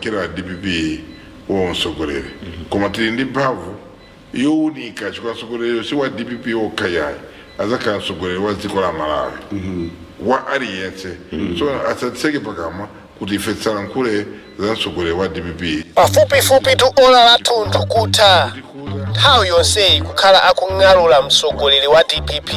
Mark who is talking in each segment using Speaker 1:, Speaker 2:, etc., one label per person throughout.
Speaker 1: Tisankhira DPP wo mtsogoleri, koma tili ndi mphamvu yowunika chifukwa mtsogoleri si wa DPP okha yayi, azakhala mtsogoleri wa dziko la Malawi, wa aliyense. So asatseke pakamwa kuti ife tisalankhule za mtsogoleri wa DPP.
Speaker 2: Pafupifupi tu ola lathunthu kutha nthawi yonseyi kukhala akung'alula mtsogoleri wa DPP.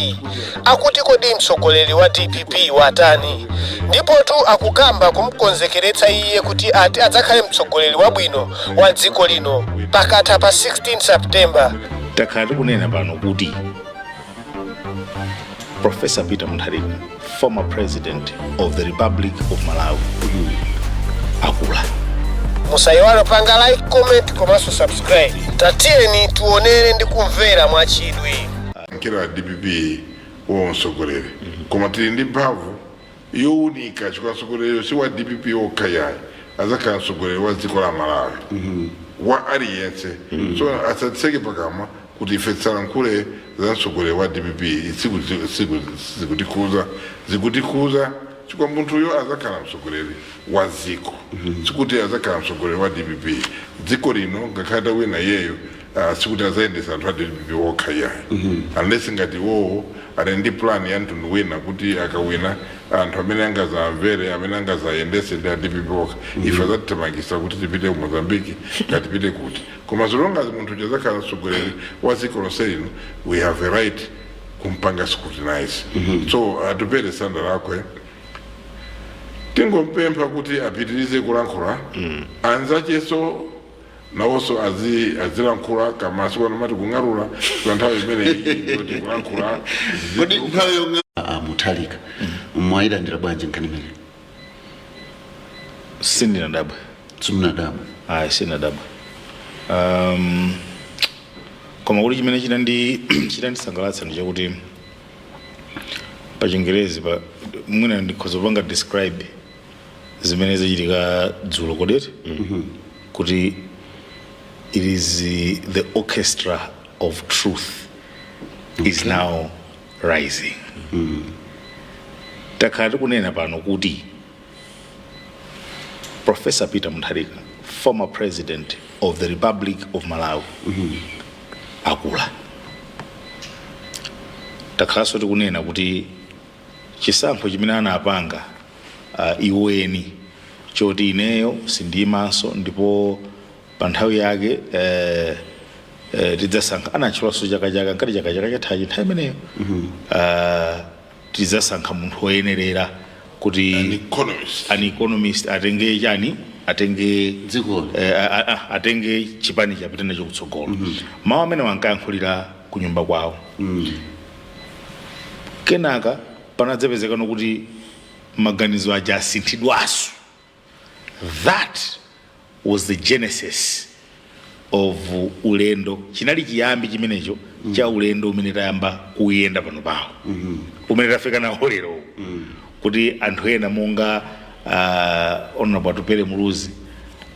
Speaker 2: Akuti kodi mtsogoleri wa DPP watani? Ndipotu akukamba kumkonzekeretsa iye kuti ati adzakhale mtsogoleri wabwino wa dziko lino pakatha pa 16 September.
Speaker 3: Takhala tikunena pano kuti Professor Peter Mutharika, former president of the Republic of Malawi, akula.
Speaker 2: Musayiwale panga like, comment komanso subscribe. Tatiyeni tionere ndi kumvera mwachidwi.
Speaker 1: Sankhira DPP wo mtsogoleri, koma tili ndi mphamvu yowunika chifukwa mtsogoleri si wa DPP okha yayi, azakhala mtsogoleri wa dziko la Malawi, wa aliyense. So asatseke pakamwa kuti ife tisalankhule za mtsogoleri wa DPP. Zikutikhuza, zikutikhuza chifukwa munthuyo azakhala mtsogoleri wa dziko, sikuti azakhala mtsogoleri wa DPP. Dziko lino ngakhale tawina iyeyo, sikuti azayendesa anthu a DPP okha yayi, unless ngati iwowo ali ndi plan ya mtundu wina kuti akawina, anthu amene angazamvere, amene angazayendese ndi a DPP okha, ife azatithamangisa kuti tipite ku Mozambique, ngatipite kuti. Koma so long as munthu azakhala mtsogoleri wa dziko lonse lino, we have a right kumpanga scrutinize. So Atupele sandalakwe, tingompempha kuti apitirize kulankhula, anzacheso nawonso azilankhula. Kamasiku ano mati kung'alula kwa nthawi imeneyi kuti kulankhula.
Speaker 4: Kodi nthawi yomwe a Mutharika mwayilandira bwanji nkhani imene?
Speaker 3: Sindinadabwa.
Speaker 4: Simunadabwa?
Speaker 3: Ayi, sindinadabwa. Koma kuti chimene chinandisangalatsa ndi chakuti pa Chingerezi pa mwina ndikhoza kupanga describe zimene zachitika dzulo kodeti kuti it is the orchestra of truth is now rising. Takhala tikunena pano kuti Professor Peter Mutharika, former president of the Republic of Malawi, akula. Takhalanso tikunena kuti chisankho chimene anapanga iweni choti ineyo sindiyimanso, ndipo pa nthawi yake tidzasankha, anatchulanso chaka nkati chaka chathachi nthawi imeneyo, tidzasankha munthu woyenerera kuti
Speaker 1: An economist.
Speaker 3: An economist atenge chani, atenge
Speaker 4: Dzikoli.
Speaker 3: Atenge chipani chapita nacho kutsogolo. Mawu amene wankayankhulira ku nyumba kwawo. Kenaka panadzapezekano kuti maganizo aja asinthidwaso. That was the genesis of ulendo, chinali chiyambi chimenecho cha ulendo umene tayamba kuyenda pano pawo, umene tafika nawo lero, kuti anthu ena monga Honorable Atupele Muluzi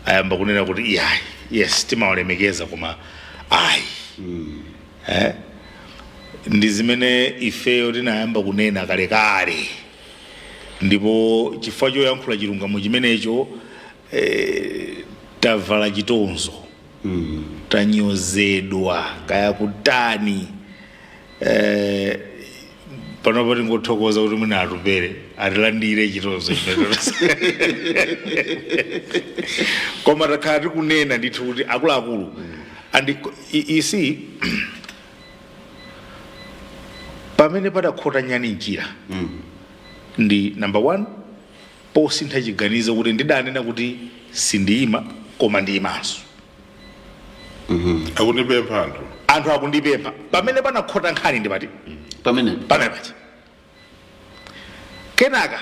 Speaker 3: ayamba kunena kuti iyayi, yes, timawalemekeza, koma ayi, eh? Ndi zimene ifeyo tinayamba kunena kalekale, ndipo chifukwa choyankhula chilungamo chimenecho, tavala chitonzo, tanyozedwa, kaya kutani. Panopo tingothokoza kuti mwina Atupele atilandire chitonzo chimenecho, koma takhala tikunena ndithu kuti akuluakulu, and you see, pamene padakhota nyani mchira ndi number one posintha chiganizo kuti ndidanena kuti sindiyima, koma ndiyimanso.
Speaker 1: Akundipempha anthu.
Speaker 3: Anthu akundipempha. Pamene panakhota nkhani ndi pati?
Speaker 4: Pamenepo.
Speaker 3: Pamene paja. Kenaka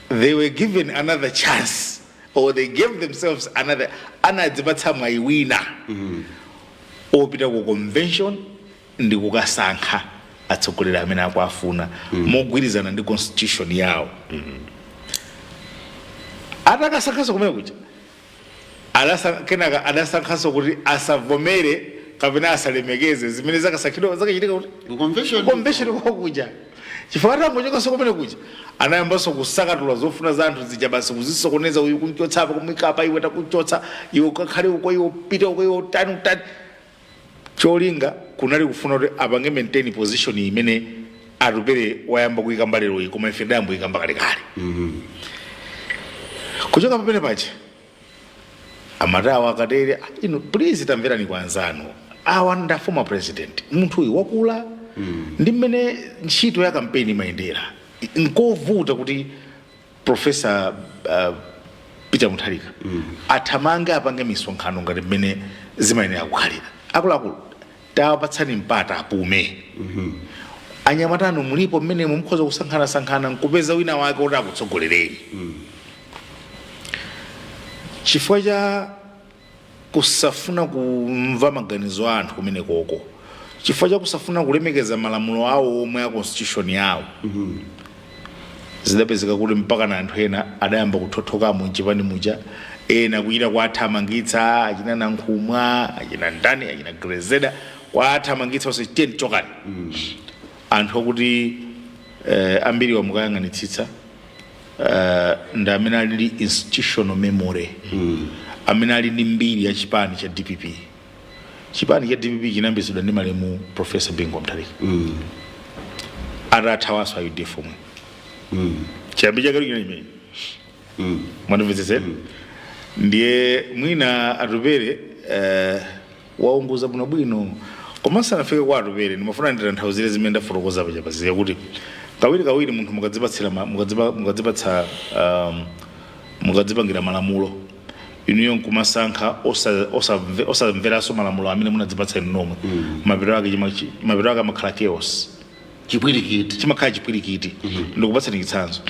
Speaker 3: they were given another chance, or they gave themselves another, anadzipatsa mwayi wina opita ku convention ndi kukasankha atsogoleri amene akuafuna mogwirizana ndi constitution yawo. Atakasankhanso kumene kuja, kenaka adasankhanso kuti asavomere kapena asalemekeze zimene zakasankhidwa, zakachitika kuti
Speaker 4: Ku convention.
Speaker 3: Convention kokuja. Chifukwa atangochokanso kumene kuja, anayambanso kusakatula zofuna za anthu zija, basi kuzisokoneza, uyu kunchotsa apa, kumwikapa, iwe takuchotsa, iwe ukakhale uko, iwe upite uko, iwe utani utani. Cholinga kunali kufuna kuti apange maintain position imene Atupere wayamba kuyikamba lero iyi, koma ife ndayamba kuyikamba kalekale. Kuchoka pamene paja, amatawa akatere, "Ah, inu please tamverani kwa anzanu awa, nda former president, munthu uyu wakula, ndi mmene ntchito ya kampeni imayendera, nkovuta kuti Professor Peter Mutharika athamange apange misonkhano ngati mmene zimayenera kukhalira. Akuluakulu, tawapatsani mpata apume. Anyamatano mulipo mmene mukhoza kusankhanasankhana nkupeza wina wake kuti akutsogolereni." Chifukwa cha kusafuna kumva maganizo a anthu kumene koko, chifukwa cha kusafuna kulemekeza malamulo awo omwe a constitution yawo, zidapezeka kuti mpaka na anthu ena adayamba kuthothokamo mchipani muja, ena kuchita kuathamangitsa, achina Nankhumwa, achina ndani, achina Grezeda, kuathamangitsa onse, tiyeni chokani. Anthu okuti ambiri wamukayang'anitsitsa ndi amene ali ndi institutional memory, amene ali ndi mbiri ya chipani cha DPP. Chipani cha DPP chinayambitsidwa ndi malemu Professor Bingu Mutharika atathawanso a UDF omwe. Chiyambi chake china chimene mwandimvetsetsera. Ndiye mwina Atupere waunguza bwinobwino. Komanso anafike kwa Atupere, ndimafuna nditanthauzire zimene ndafotokoza paja paziya kuti kawiri kawiri munthu mukadzipatsira mukadzipatsa mukadzipangira malamulo inuyo nkumasankha osamveranso malamulo amene munadzipatsa inu nomwe, mapeto ake amakhala chaos.
Speaker 4: Chipwirikiti.
Speaker 3: Chimakhala chipwirikiti. Ndikupatsani chitsanzo: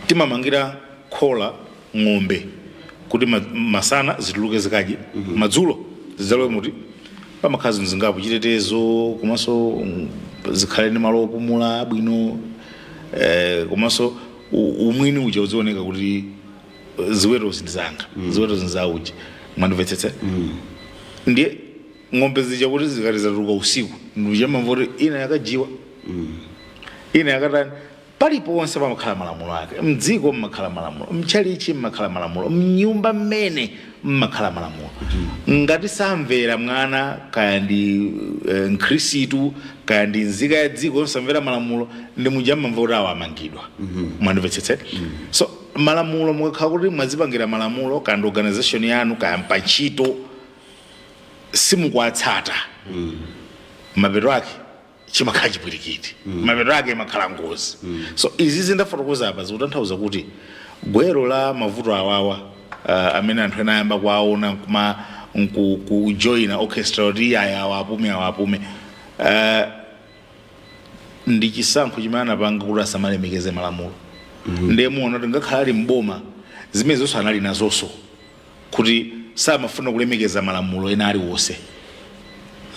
Speaker 3: timamangira khola ng'ombe kuti masana zituluke zikadye, madzulo zidzalowe muti. Pamakhala zinthu zingapo: chitetezo, komanso zikhale ndi malo opumula abwino, komanso umwini uja uzioneka kuti ziwetozi ndi zanga, ziwetozi ndi za uja. Mwandimvetsetse? Ndiye ng'ombe zija kuti zikati zatuluka usiku, ndichamamva kuti ina yakajiwa, ina yakatani. Paliponse pamakhala malamulo ake. Mdziko mmakhala malamulo, mchalichi mmakhala malamulo, mnyumba mmene mmakhala malamulo. Ngati samvera mwana, kaya ndi mkhristu, kaya ndi nzika ya dziko, yosamvera malamulo, ndi muja mmamva kuti awo amangidwa. Mwandimvetsetse? So malamulo, mukakhala kuti mwadzipangira malamulo, kaya ndi organization yanu, kaya mpantchito, simukuwatsata, mapeto ake chimakhala chipwirikiti, mapeto ake imakhala ngozi. So izi zindafotokoza apa zikutanthauza kuti gwero la mavuto awawa, amene anthu ena ayamba kuwaona kuma kujoina orchestra kuti aya awa apume, awa apume, ndi chisankho chimene anapanga kuti asamalemekeze malamulo. Ndiye muona kuti ngakhale ali mboma, zimene zonse anali nazonso kuti samafuna kulemekeza malamulo ena aliwonse.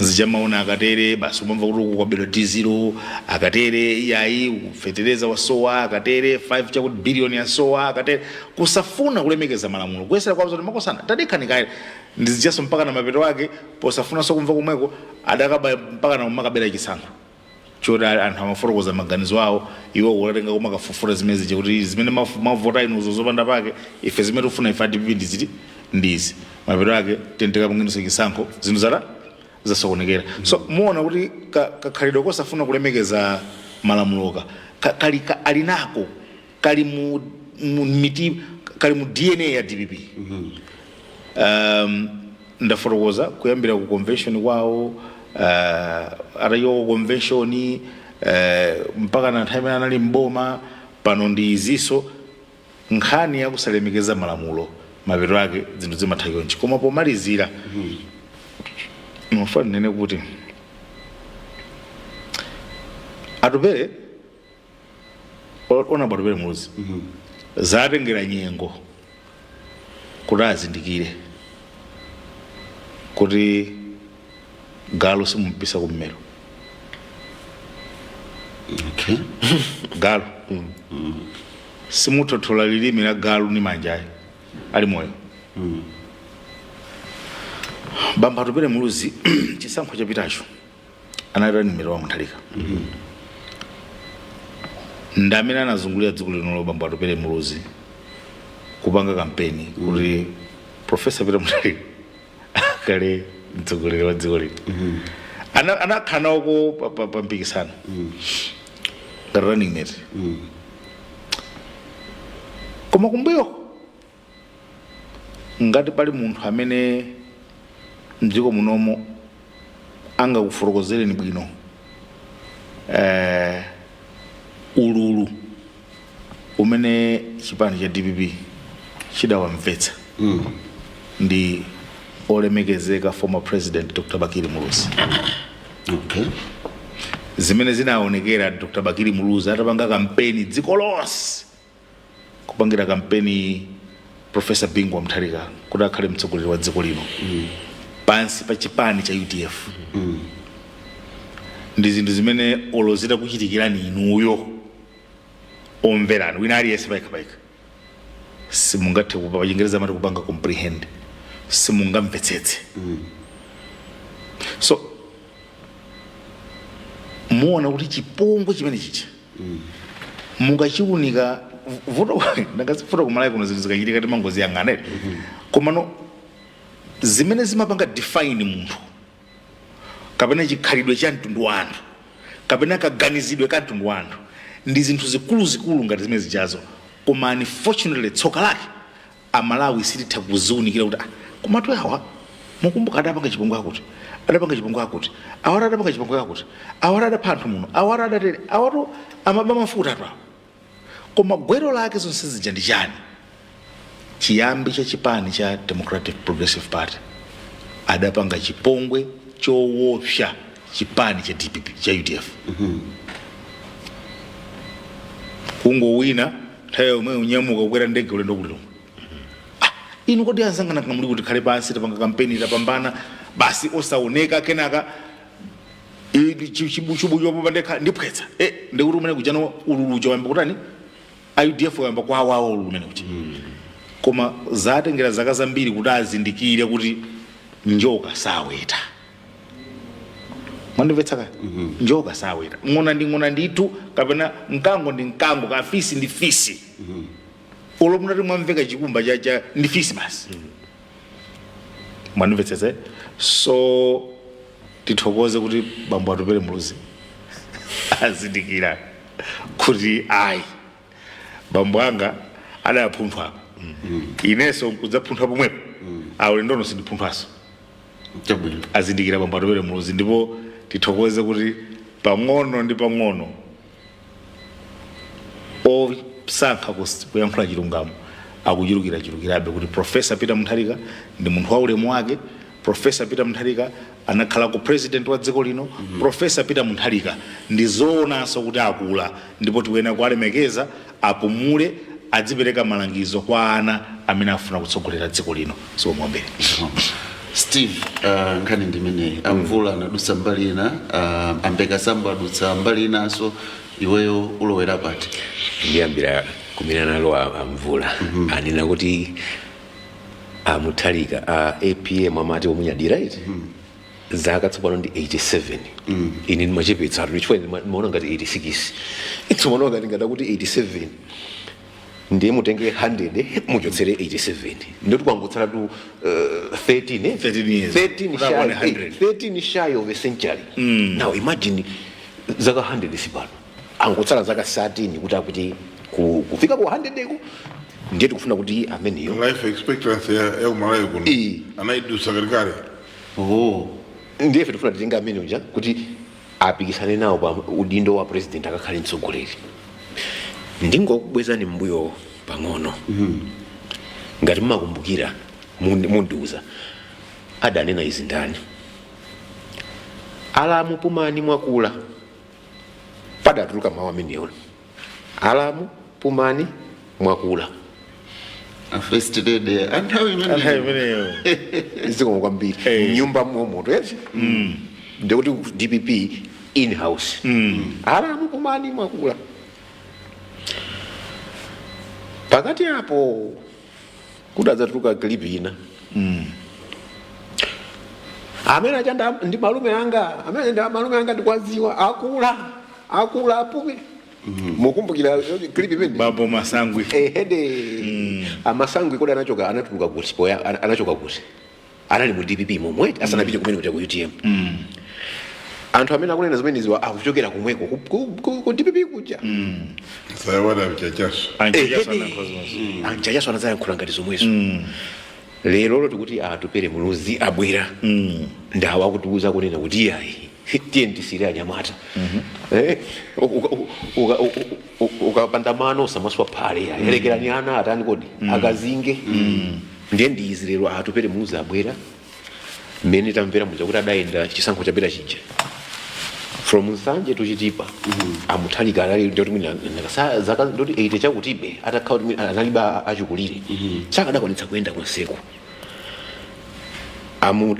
Speaker 3: Zichamaona akatere, basi umamva kuti uku kwabedwa dizilo, akatere iyayi fetereza wasowa, akatere 5 chakuti billion yasowa, akatere. Kusafuna kulemekeza malamulo, kuyesera kwazo kuti makosana tadekhanikale ndizichaso, mpaka na mapeto ake posafunanso kumva komweko adakaba mpaka na umakabera chisankho choti anthu amafotokoza maganizo awo, iwo kulatenga kumakafufura zimene zija kuti zimene mavota inuzo zopanda pake, ife zimene tikufuna ife a DPP ndiziti ndizi. Mapeto ake tentekapangenso chisankho, zinthu zata zasokonekera. So muona kuti kakhalidwe kosafuna kulemekeza malamuloka kali ali nako, kali mu miti, kali mu DNA ya DPP. Ndafotokoza kuyambira ku convention kwawo, atachoka ku convention, mpaka na nthawi imene anali mboma. Pano ndi iziso, nkhani yakusalemekeza malamulo, mapeto ake zinthu zimatha chonchi. Koma pomalizira, mafuna ndinene kuti Atupere, ona Atupere Muluzi, zatengera nyengo kuti azindikire kuti galu simumpisa kummero. Galu simuthothola lilimi la galu ni manja ayi ali moyo. Bambo Atupere Muluzi, chisankho chapitacho anali mmero wa Mutharika. Ndi amene anazungulira dziko lino bambo Atupele Muluzi kupanga kampeni kuti Professor Peter Mutharika akhale mtsogoleri wa dziko lino. Anakhala nawoko pa mpikisano ngati running mate, koma kumbuyoko ngati pali munthu amene mdziko munomo angakufotokozereni bwino ululu umene chipani cha DPP chidawamvetsa, ndi olemekezeka former President Dr Bakili Muluzi. Zimene zinaonekera Dr Bakili Muluzi atapanga kampeni dziko lonse, kupangira kampeni Professor Bingu wa Mutharika kuti akhale mtsogoleri wa dziko lino pansi pa chipani cha UDF, ndi zinthu zimene olo zitakuchitikirani inuyo omverani, wina aliyense payekha, simungathe kupa, pachingereza amati kupanga comprehend, simungamvetsetse. So muona kuti chipongwe chimene chicha mukachiunika, vuto ndakazifuta kumalawi kuno, zinthu zikachitika timangoziyang'ana, komano zimene zimapanga define munthu kapena chikhalidwe cha mtundu wa anthu kapena kaganizidwe ka mtundu wa anthu ndi zinthu zikuluzikulu ngati zimene zichazo. Koma unfortunately, tsoka lake Amalawi sititha kuziunikira kuti, ah, komatu awa mukumbuka adapanga chipongwe akuti, adapanga chipongwe akuti, awara adapanga chipongwe akuti, awara adapha anthu muno, awara adatere, awatu amaba mafuta atu awa. Koma gwero lake zonse zija ndi chani? Chiyambi cha chipani cha Democratic Progressive Party, adapanga chipongwe choopsa chipani cha DPP, cha UDF. Kungowina, nthawi yomwe unyamuka kukwera ndege ulendo kulilongwe. Ah, inu kodi anzanga nanga muli kuti? Khale pansi, tapanga kampeni, tapambana, basi osaoneka. Kenaka chibuchubu chopopa ndekha ndiphwetsa, ndikuti umene kujano ululuja wayamba kutani, a UDF wayamba kwawawa ululu umene kuja. Koma zatengera zaka zambiri kuti azindikire kuti njoka saweta. Mwandimvetsa kaya? Njoka saweta, ng'ona ndi ng'ona ndithu, kapena mkango ndi mkango, ka fisi ndi fisi. Olo munati mwamveka chikumba cha ndi fisi basi. Mwandimvetsetse? So tithokoze kuti bambo Atupele Muluzi azindikira kuti ayi, bambo anga adayapunthwa apa, inenso nkudzapunthwa pomwepo, aulendo sindipunthwaso. Azindikira bambo Atupele Muluzi, ndipo tithokoze kuti pang'ono ndi pang'ono osankha kuyankhula chilungamo akuchulukira chulukirabe kuti Professor Peter Mutharika ndi munthu wa ulemu wake. Professor Peter Mutharika anakhala ku president wa dziko lino. Professor Peter Mutharika ndi zoonanso kuti akula, ndipo tikuyenera kuwalemekeza, apumule, adzipereka malangizo kwa ana amene afuna kutsogolera dziko lino. Zikomo kwambiri.
Speaker 4: Steve, nkhani ndimeneyi. Amvula anadutsa mbali ina, ambeka sambo adutsa mbali inanso, iweyo ulowera pati?
Speaker 5: Ndiyambira kumene analowa Amvula. Anena kuti Amutharika, a APM, amati omunyadira iti zaka tsopano ndi 87. Ine ndimachepetsa atu chifukwa ndimaona ngati 86. Tsopano ngati ngadakuti 87, ndiye mutenge 100 muchotsere 87, ndoti kwangotsala tu 13, eh?
Speaker 3: 13 years.
Speaker 5: 13
Speaker 3: Kuti akwane
Speaker 5: shy,
Speaker 3: 100.
Speaker 5: 13 shy of a century. Now imagine zaka 100 sipano, angotsala zaka 13 kuti akuti kufika ku 100 ku. Ndiye tikufuna kuti ameneyo
Speaker 1: Life expectancy ya kumalawi kuno anaidusa kalikale.
Speaker 4: Oh.
Speaker 5: Ndiye ife tifuna titenge amene uja kuti apikisane nawo pa udindo wa president, akakhale mtsogoleri. Ndingokubwezani mbuyo pang'ono. Ngati mmakumbukira, mundiuza adanena izi ndani: "Alamu pumani, mwakula." Padatuluka mawu amenewo, "Alamu pumani, mwakula."
Speaker 4: A First Lady anthawi
Speaker 3: Anthawi
Speaker 4: imeneyo.
Speaker 3: Imeneyo.
Speaker 5: Zikomo kwambiri. Nyumba momoto eti, ndikuti DPP in house, "Alamu pumani, mwakula." Pakati apo kudadzatuluka clip ina, "Amene acha ndi malume anga, amene ndi malume anga, ndikwaziwa, akula, akula, apume." Mukumbukira clip imene?
Speaker 3: Babo Masangwi.
Speaker 5: Ehede, amasangwi kodi anachoka, anatuluka kuti poya anachoka kuti anali mu DPP momwe asanapite kumene kuja ku UTM. Anthu amene akunena zimeneziwa akuchokera kumweko ku DPP kuja.
Speaker 1: Sayawada mchachaso.
Speaker 5: Anchachaso anazayankhula ngati zomwezo. Lero tikuti Atupere Muluzi abwera, ndawo akutiuza kunena kuti iyayi, tiye ndisire anyamata. Eh, ukapanda mano usamaswa phale, yayi, elekerani ana atani kodi akazinge. Ndiye ndiizi lero Atupere Muluzi abwera, mmene tamvera muja kuti adayenda chisankho chapita chija from Nsanje to Chitipa. Amuthalika anali ndoti mwina zaka ndoti 80 chakutibe, atakhala kuti mwina analibe achikulire, sakadakwanitsa kuyenda konseku.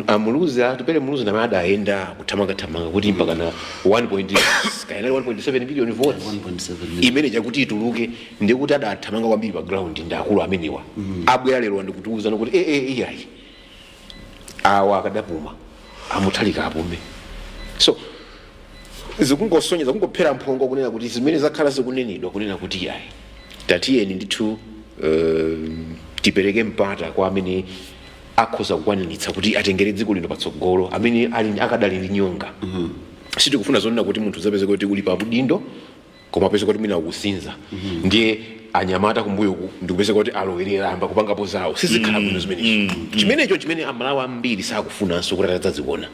Speaker 5: Amuluzi, Atupere Muluzi namene adayenda kuthamangathamanga kuti mpaka na 1 point kayanali 1.7 billion votes.
Speaker 4: 1.7 million.
Speaker 5: Imene chakuti ituluke ndikuti adathamanga kwambiri pa ground ndi akulu amenewa. Abwera lero ndikutiuza kuti iyayi, awa akadapuma, Amuthalika apume. So zikungosonyeza kungophera mphongo kunena kuti zimene zakhala zikunenedwa kunena kuti yayi, tatiyeni ndithu tipereke mpata kwa amene akhoza kukwaniritsa kuti atengere dziko lino patsogolo, amene ali akadali ndi nyonga. Sitikufuna zonena kuti munthu zapeze kuti uli pa udindo koma apeze kuti mwina ukusinza, ndiye anyamata kumbuyoku ndikupeze kuti alowerera, amba kupangapo zawo. Sizikhala bwino zimenezo. Chimenecho chimene Amalawi ambiri sakufunanso kuti atadzaziona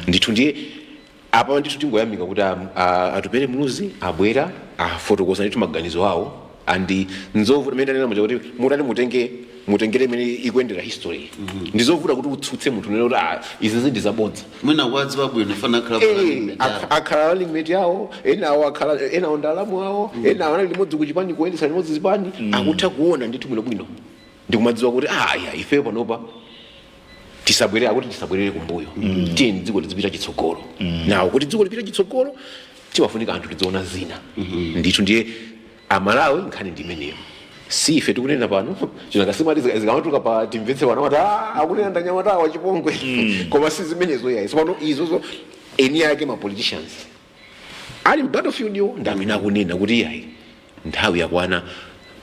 Speaker 5: ndithu. Ndiye apa ndithu tingoyamika kuti Atupere Muluzi abwera, afotokoza ndithu maganizo awo. Andi nzovuta imene ndanena muja kuti mutati mutenge, mutengere imene ikuyendera history, ndizovuta kuti utsutse munthu unene kuti ah, izi ndi zabodza.
Speaker 4: Mwina kwadziwa bwino fana khala.
Speaker 5: Akhala running mate yawo, enawo akhala, enawo ndalamu awo, enawo anali limodzi kuchipani, kuyendesa limodzi zipani. Akutha kuona ndithu bwinobwino ndikumadziwa kuti ah, ya ife panopa tisabwerere, akuti tisabwerere kumbuyo, tiyeni dziko lizipita chitsogolo. Nawo kuti dziko lipite chitsogolo timafunika anthu tidziona zina ndithu. Ndiye Amalawi, nkhani ndi imeneyo. Si ife tikunena pano, chinakasimati zikamatuka pa timvetse pano kuti ah, akunena ndanyamatawa chipongwe, koma si zimenezo yayi. Pano izozo eni ake ma politicians ali m'battlefield yo ndi amene akunena kuti yayi, nthawi yakwana,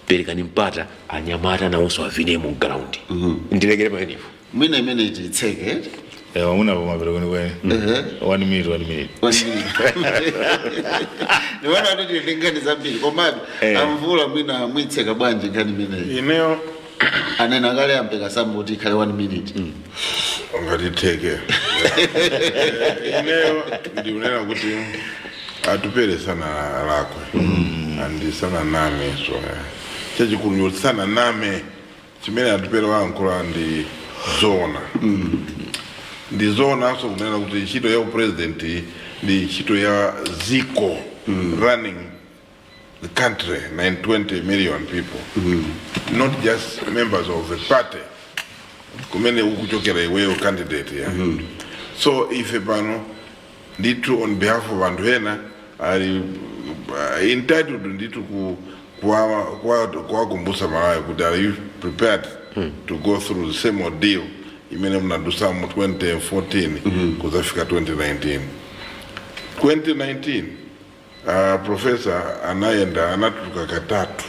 Speaker 5: perekani mpata anyamata nawonso avine mu ground. Ndilekere pamenepo.
Speaker 4: Mwina imene titseke.
Speaker 3: Eh, wamuna pamapero kwenikweni. One minute, one minute.
Speaker 4: Ndiona kuti tili nkhani zambiri, komabe Amvula, mwina mwitseka bwanji nkhani imeneyi?
Speaker 1: Ineyo
Speaker 4: Anena kale ampeka sambo kuti ikhale one minute.
Speaker 1: Ngatitheke. Ineyo ndikunena kuti Atupere sana lakwe andi sana name. So chachikulu ndikuti sana name. Chimene Atupere wayankhula ndi zona, ndi zoonanso kunena kuti ntchito ya upresident ndi ntchito ya ziko, running the country, 920 million people, not just members of the party kumene ukuchokera iweyo candidate ya. So ife pano ndithu on behalf of anthu ena ali entitled ndithu ku kuwakumbutsa Malawi kuti are you prepared to go through the same ordeal imene munadusa mu 2014 kuzafika 2019? 2019 professor anayenda, anatuluka katatu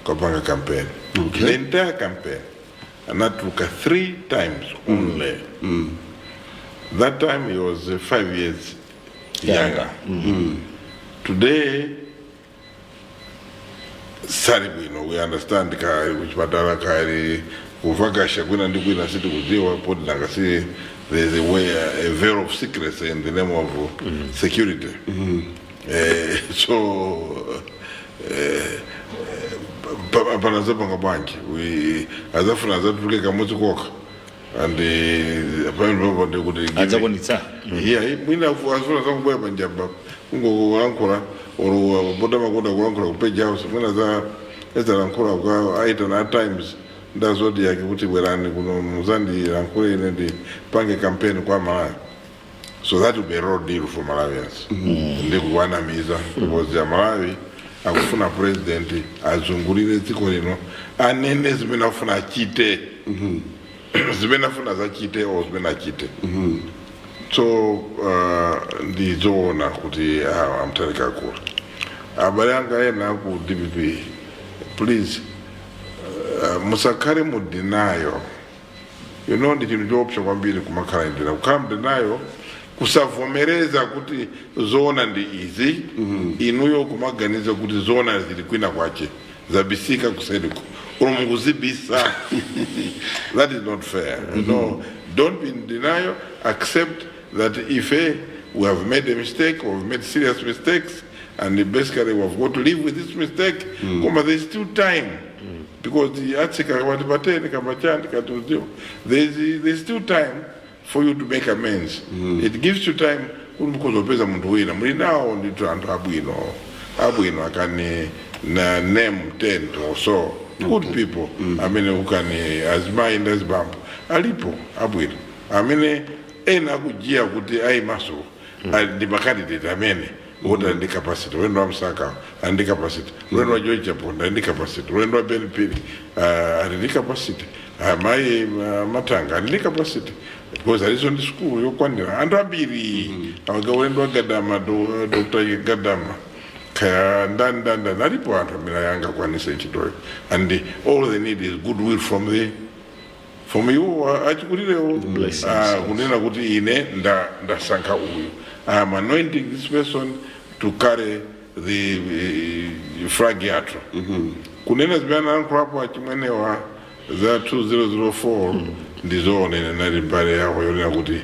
Speaker 1: kapanga campaign. The entire campaign anatuluka three times only. That time he was 5 years younger. Today sali bwino, we understand, kali kuchipatala, kali kuvakasha kwina ndi kwina, sitikudziwa poti nanga si there's a way, a veil of secrecy in the name of security. So panazapanga bwanji azafuna azatuluke kamodzi kokha and pamene ndikuti
Speaker 3: Adzakwanitsa?
Speaker 1: Yeah, mwina azifuna zakubwera panjamba kungokulankhula or pota makonda kulankhula ku Page House, mwina za ezalankhula kwa aitana at Times nda Zodiak kuti bwerani kuno muzandilankhule ine ndipange campaign kwa Malawi. So that will be a raw deal for Malawians ndi kuwanamiza, because ya Malawi akufuna president azungulire dziko lino, anene zimene afuna achite, zimene afuna zachite or zimene achite. So ndizoona kuti Amutharika akula. Abale anga ena aku DPP, please, musakhale mu denial. Ndi chinthu choopsa kwambiri kumakhala in denial, kukhala mu denial, kusavomereza kuti zoona ndi izi. Inuyo kumaganiza kuti zoona zili kwina kwache, zabisika kuseriko, ulo mukuzibisa. That is not fair. No, don't be in denial. Accept that if we have made a mistake, we have made serious mistakes, and basically we have got to live with this mistake. Koma there's still time, because the atsika kamati pateni kamachani katiuziwa, there's still time for you to make amends. It gives you time kuti mukuzopeza munthu wina. Muli nawo ndithu anthu abwino abwino, akani na name 10 or so good people amene ukani azimayi ndi azibambo alipo abwino amene ena akujiya kuti ayimaso ndi macandidate amene woti ali ndi capacity. Ulendo wa Msaka ali ndi capacity, ulendo wa George Chaponda ali ndi capacity, ulendo wa Ben Phiri ali ndi capacity, amayi Matanga ali ndi capacity because aliso ndi school yokwanira anthu ambiri awaga, ulendo wa Gadama, Dr. Gadama, kaya ndani ndani ndani, alipo anthu amene angakwanise ntchitoyo, and all they need is goodwill from iwo achikulirewo.
Speaker 3: Blessings.
Speaker 1: Kunena kuti ine ndasankha uyu, I am anointing this person to carry the flag yathu. Kunena zimene anayankhulapo achimwenewa za 2004, ndizoona, ine nali mbali yawo yonena kuti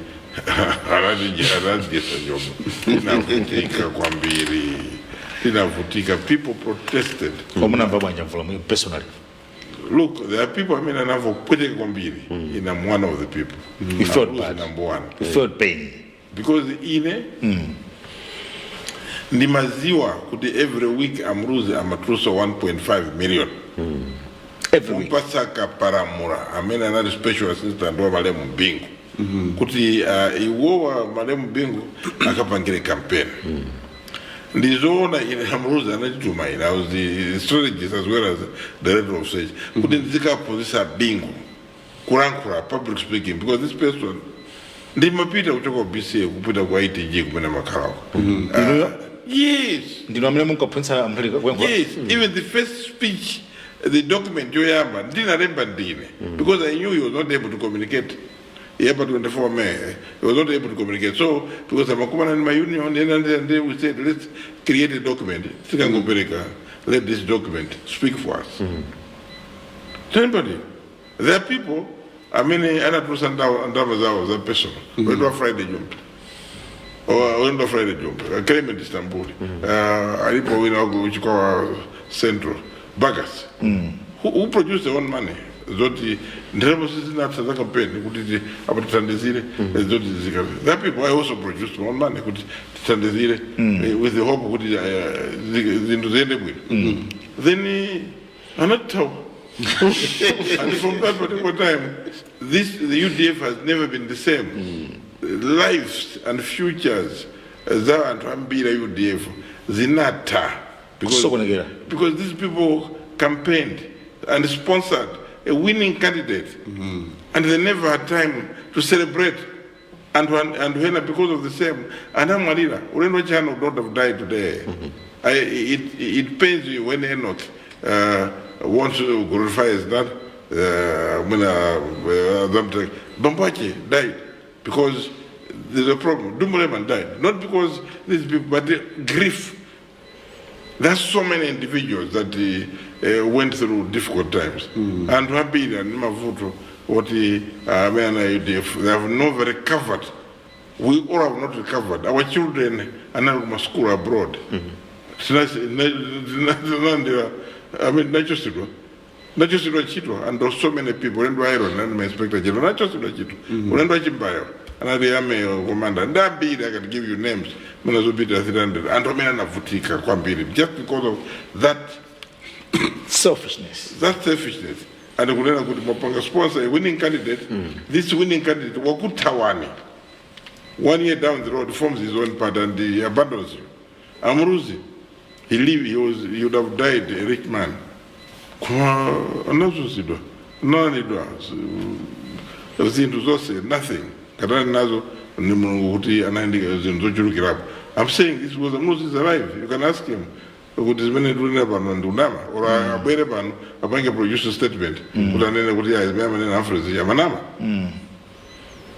Speaker 1: anatidyesa njomba. Tinavutika kwambiri, tinavutika. People protested.
Speaker 3: Omunamva bwanja Mvula personally?
Speaker 1: Look, there are people amene anamva kupweteka kwambiri. Ine am one of the people.
Speaker 3: You felt
Speaker 1: I was
Speaker 3: bad.
Speaker 1: number one.
Speaker 3: You felt pain.
Speaker 1: Because ine ndimaziwa kuti every week Amruzi amatulusa 1.5 million
Speaker 3: Every week.
Speaker 1: Kupasaka Paramura amene anali special assistant wa malemu Bingu kuti iwowa malemu Bingu akapangire campaign. Ndizoona, ine Amruzi anachituma ine. I was the strategist as well as director of search kuti ndizikaphunzitsa Bingu kulankhula, public speaking, because this person, ndimapita kuchoka ku BCA kupita ku ITG kumene makhalako.
Speaker 3: Inuyo?
Speaker 1: Yes.
Speaker 3: Ndinu amene munkaphunzitsa Mutharika kuyankhula?
Speaker 1: Yes, even the first speech, the document yoyamba ndinalemba ndine, because I knew he was not able to communicate. Yapa 24 May, he was not able to communicate. So because amakumana in my union, and then we said, "Let's create a document. Tikangopereka, let this document speak for us." Anybody? There are people amene anatulusa ndalama zawo za personal. Ulendo wa Friday Jumbe. Ulendo wa Friday Jumbe. Clement Istanbul. Alipo wina waku Chikwawa Central. Bagas. Who produced their own money. Zoti ndalama sizinatha za campaign kuti apa tithandizire zoti zika. There are people, I also produced my own money kuti tithandizire with the hope kuti zinthu ziyende bwino. Then anathawa. And from that particular time, the UDF has never been the same. Lives and futures za anthu ambiri a UDF zinatha
Speaker 3: Kusokonekera.
Speaker 1: Because these people campaigned and sponsored a winning candidate, and they never had time to celebrate. And when because of the same, anamwalira. Ulendo Chihana would not have died today. It pains you when Enoch wants to glorify his dad. When Bambache died because there's a problem. Dumbuleman died not because these people, but the grief. There's so many individuals that went through difficult times. And ambiri and mavuto, what the UDF, they have never recovered. We all have not recovered. Our children are now in school abroad. I mean, nachosidwa nachosidwa ntchito, and there's so many people. Ulendo wa Iron and my inspector general nachosidwa ntchito, ulendo wa Chimbayo anali ame commander, ndi ambiri. I can give you names muna zopita 300 anthu amene anavutika kwambiri just because of that
Speaker 3: Selfishness.
Speaker 1: That selfishness and kunena kuti mwapanga sponsor a winning candidate. This winning candidate wakuthawani one year down the road, forms his own party and he abandons you. Amruzi, he lived, he would have died a rich man, koma anazunzidwa, analanidwa zinthu zonse, nothing katani nazo ni Mulungu kuti anayandika zinthu zochulukirapo. I'm saying this because Amruzi is alive, you can ask him. Kuti zimene tikunena pano ndi unama, or abwere pano apange produce statement kuti anene kuti ayi, zimene amanena Humphrey amanama.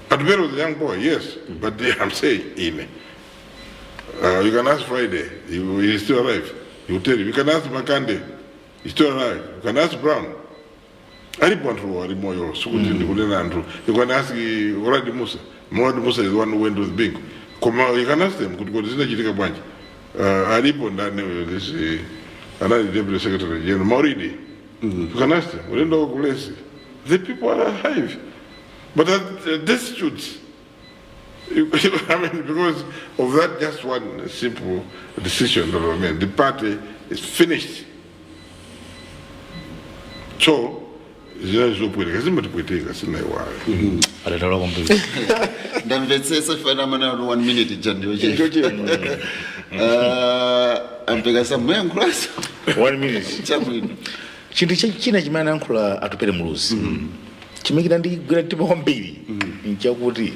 Speaker 1: Atupele was a young boy, yes, but I'm saying ine, you can ask Friday, he's still alive, he will tell you. You can ask Makande, he's still alive. You can ask Brown, alipo anthu ali moyo, sikuti ndikunena anthu. You can ask Uladi Musa. Uladi Musa is the one who went with Bingu. Koma you can ask them kuti zinachitika bwanji. Alipo ndani uyo, this anali deputy secretary general Mauridi. You can ask them ulendo kulesi. The people are alive but are destitute. I mean, because of that just one simple decision that was made, the party is finished. So zina zopweteka, zimatipweteka, sinaiwale.
Speaker 3: Adatala kwambiri.
Speaker 4: Ndamvetsetsa fana mana kuti one minute ija ndiyochepa. Ampeka samuyankhulaso.
Speaker 3: One minute.
Speaker 4: Chabwino.
Speaker 3: Chinthu china chimene anayankhula Atupele Muluzi chimene chinandigwira mtima kwambiri nchakuti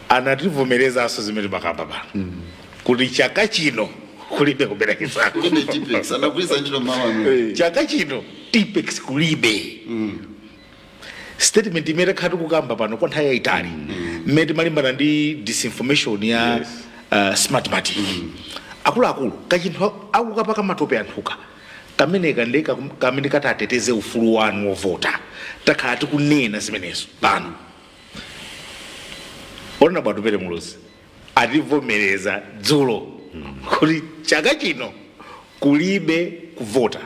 Speaker 3: anativomerezanso zimene timakamba pano kuti chaka chino kulibe kubera chisankho.
Speaker 4: Kulibe Tipex, anagwiritsa ntchito mawu amene.
Speaker 3: Chaka chino Tipex kulibe. Statement imene takhala tikukamba pano kwa nthawi yayitali mmene timalimbana ndi disinformation ya Smartmatic. Akuluakulu, kachinthu akukapaka matope anthuka kameneka ndi kamene katateteze ufulu wanu wovota. Takhala tikunena zimenezo pano. Honorable Atupele Muluzi ativomereza dzulo kuti chaka chino kulibe kuvota.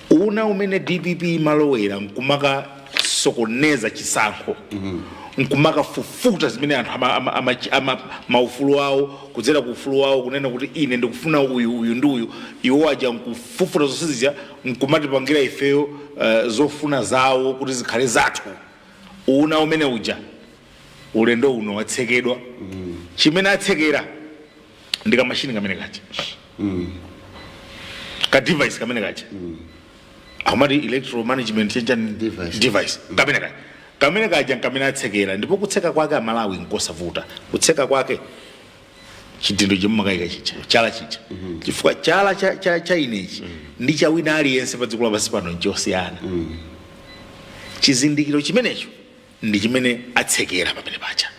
Speaker 3: Una umene DPP imalowera nkumaka sokoneza chisankho, nkumaka fufuta zimene anthu maufulu awo, kudzera ku ufulu wawo kunena kuti ine ndikufuna uyu, uyu ndi uyu, iwo aja nkufufuta zonse zija nkumatipangira ifeyo zofuna zawo kuti zikhale zathu. Una umene uja ulendo uno watsekedwa. Chimene atsekera ndi kamashini kamene kaja, ka device kamene kaja akumati electoral management chanchani.
Speaker 4: Device.
Speaker 3: Device kamene kaja, kamene kaja nkamene atsekera. Ndipo kutseka kwake, Amalawi, nkosavuta. Kutseka kwake chidindo chimmakayika chija, chala chija, chifukwa chala cha inechi ndi cha wina aliyense pa dziko lapansi pano nchosiyana. Chizindikiro chimenecho ndi chimene atsekera pamene paja,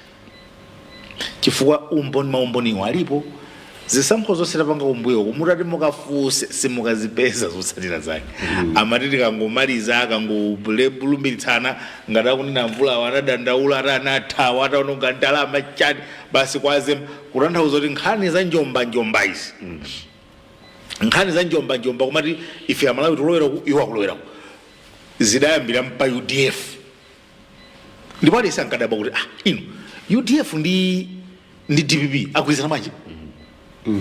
Speaker 3: chifukwa umboni, maumboniwo alipo. Zisankho zonse tapanga kumbuyo, mutati mukafunse simukazipeza zotsatira zake. Amati tikangomaliza, akangolumbiritsa, ngati akunena mvulawo anadandaula ati anathawa ataononga ndalama chani, basi kwaze. Kutanthauza kuti nkhani za njombanjomba izi, nkhani za njombanjomba kumati ife Amalawi tilowera ku, iwo akulowera ku, zidayambira mpa UDF. Ndipo aliyense ankadabwa kuti, ah, inu, UDF ndi DPP agwirizana bwanji?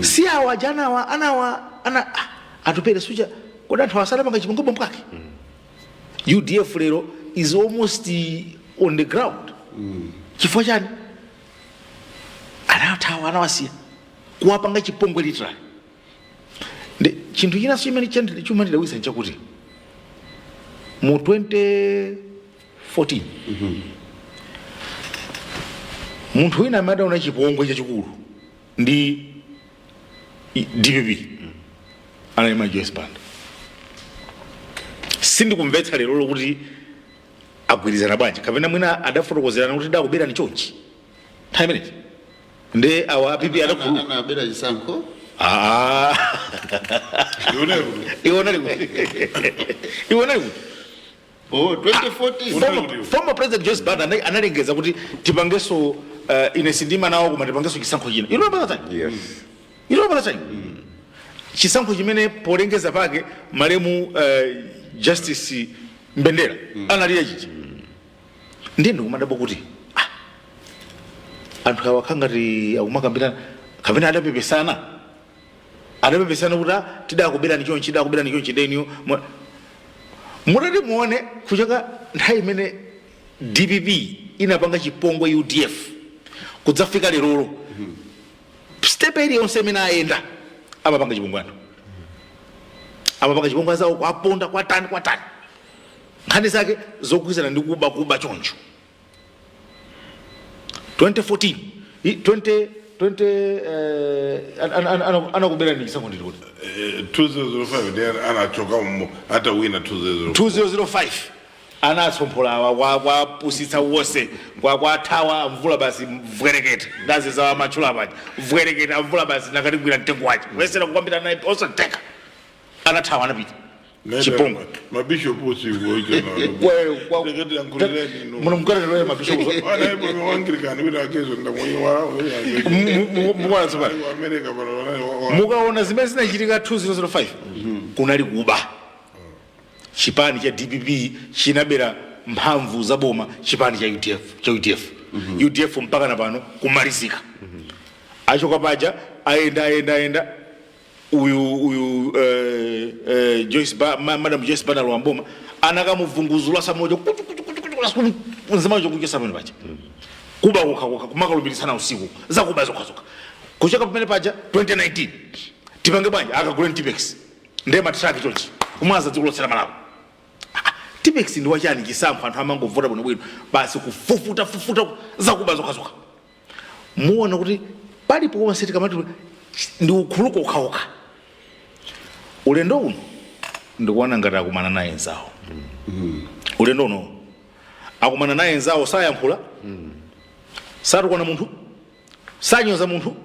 Speaker 3: Si awa aja anawa anawa ana, ah, Atupele sucha kodi anthu asadapanga chipongwe mwake? UDF lero is almost on the ground. Chifukwa chani? Anathawa, anawasiya, kuwapanga chipongwe literally. Ndi chinthu chinanso chimene chimandidabwitsa nchakuti mu 2014 munthu wina amene adaona chipongwe chachikulu ndi DPP anali Joyce Banda. Sindikumvetsa lero lokuti agwirizana bwanji, kapena mwina adafotokozerana kuti dakuberani chonchi nthawi imeneyi ndi awa a PP adakhululuka.
Speaker 4: Anabera chisankho.
Speaker 3: Ah.
Speaker 1: Ione kuti
Speaker 3: Iwonali kuti, iwonali kuti
Speaker 4: Oh, 2014.
Speaker 3: Former President Joyce Banda analengeza kuti tipangenso, ine sindima nawo, koma tipangenso chisankho china. You remember that time?
Speaker 5: Yes.
Speaker 3: You remember that time? Chisankho chimene polengeza pake malemu Justice Mbendera analira chichi. Ndiye ndikumadabwa kuti, ah, anthu awa khangati akumakambirana kapena adapepesana, adapepesana kuti, ah, tidakuberani chonchi, tidakuberani chonchi. Ndeniyo mutati muone kuchoka nthawi imene DPP inapanga chipongwe UDF kudzafika lerolo, step iliyonse imene ayenda amapanga chipongwe anthu, amapanga chipongwe azawo, kwaponda, kwatani, kwatani, nkhani zake zogwirizana ndi kuba, kuba choncho. 2014, 20 20 anakubera ndi chisankho nditi kuti
Speaker 1: 2005 ndiye anachoka atawina 2005.
Speaker 3: 2005 anatsomphola kwapusitsa wonse, kwathawa mvula basi mvwerekete, ndaziza matchula paja, mvwerekete mvula basi nakatigwira mtengo wace wesera kukwambira naye osateka, anathawa, anapita chipongwe.
Speaker 1: Mabishopu usiku.
Speaker 3: Muno mukatatoya mabishopu.
Speaker 1: Anglican wina akezo ndamuiwala.
Speaker 3: Mukuona tsopano.
Speaker 1: America pano.
Speaker 3: Mukaona zimene zinachitika 2005, kunali kuba. Chipani cha DPP chinabera mphamvu za boma chipani cha UDF, cha UDF. UDF mpaka na pano kumalizika. Achoka paja, ayenda, ayenda, ayenda, uyu Joyce Madam Joyce Banda Lwamboma anakamuvunguzula samoja nzimacho kuchesa pamene paja, kuba kokhakoka, kumakalumbirisana usiku, zakuba zokhazokha. Kuchoka pamene paja, 2019 tipange bwanji? Akagule Tipp-Ex, ndiye matraki chonchi kumwaza dziko lonse la Malawi. Tipp-Ex ndi wachani? Chisankho anthu amangovota bwinobwino basi, kufufuta fufuta, zakuba zokhazokha. Muona kuti palipo konse tikamati ndi ukhuluku okhaokha. Ulendo uno ndikuona ngati akumana naye nzawo. Ulendo uno akumana naye nzawo, sayankhula, satukwana munthu, sanyoza munthu,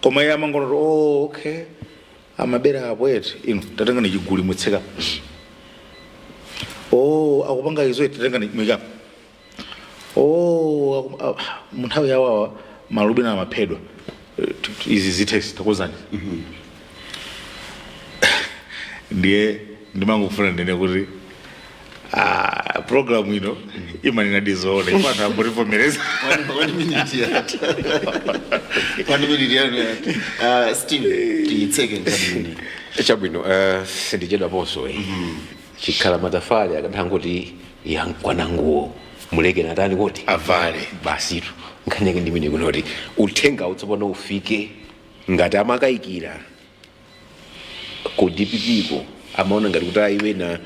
Speaker 3: koma iye amangonoti, "Oh, okay, amabera apo eti, inu tatengani chiguli mwitseka. Oh, akupanga izo eti, tatengani mwikapo. Oh, munthawi yawawa malubino amaphedwa. Izi zithesi takozani." Ndiye ndimangofuna ndine kuti program ino imanena dizoona, ife anthu ambotivomereza.
Speaker 4: One minute yati, one minute yanu yati. Steve, tiyitseke nkhani imeneyi.
Speaker 5: Chabwino, sindichedwaponso. Chikhala matafali akatha yankwananguwo, muleke natani kuti
Speaker 3: avale.
Speaker 5: Basitu, nkhani yake ndimene kunoti uthenga utsopano ufike. Ngati amakayikira ku DPP ko, amaona ngati kuti ayiwena